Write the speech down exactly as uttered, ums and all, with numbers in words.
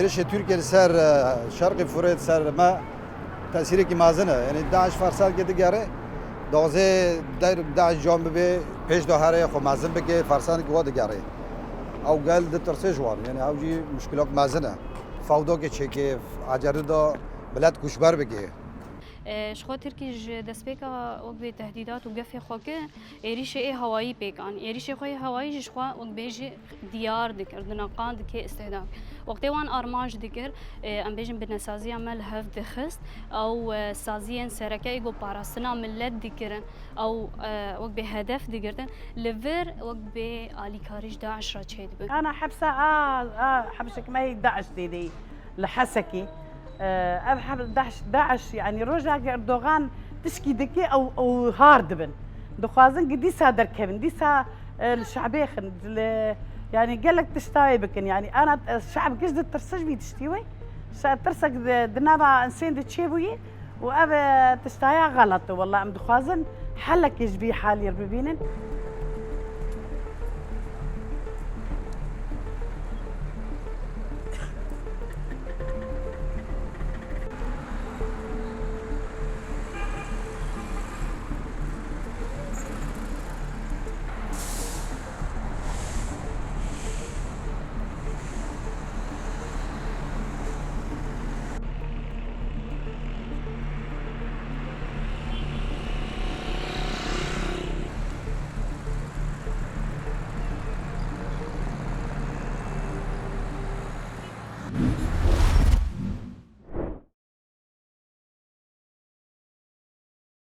Êrişê Tirkiye li ser, e, Şerqê Furet, ser me tesîrekî mezin e. Yanî DAIŞ fersankê digere, dozê der DAIŞ can bibe, pêş de here xwe mezin bike, fersankê we digere. Ew gel ditirse ji wan. Yanî ew jî muşkilok mezin e. Fewdokê çêke, ecerî de milet kuşber bike. E, ji xwe Tirkî ji destpêka wek bê tehdîdat û gefê xwe kir, êrîşê ê hewayî pêk an. Êrîşê xwe yê hewayî jî ji xwe wek bê jî diyar dikir, di naqan dikê îstihdak. Wextê wan armanc dikir, e, em bêjin binesaziya me li hev dixist, ew, e, saziyên sereke ê ku parastina milet dikirin, ew, e, wek bê hedef digirtin, li vir wek bê alîkarî ji DAIŞ re çêdibin. Ana hepsa a, a hepsek me yê DAIŞ tê de yî li Hesekê. E, ev heb-, DAIŞ, DAIŞ, yanî rojek Erdogan tişkî dike ew, ew har dibin. Dixwazin ki dîsa derkevin, dîsa, e, li şebê xin, li, yanî gelek tiştayê bikin. Yanî ana, e, şeb giş ditirse ji vî tiştî wê. Şe-, tirsek di, di nava insên de çêbûyî û ev, e, tiştaya xelet e. Wela em dixwazin helekê ji vî halî bibînin.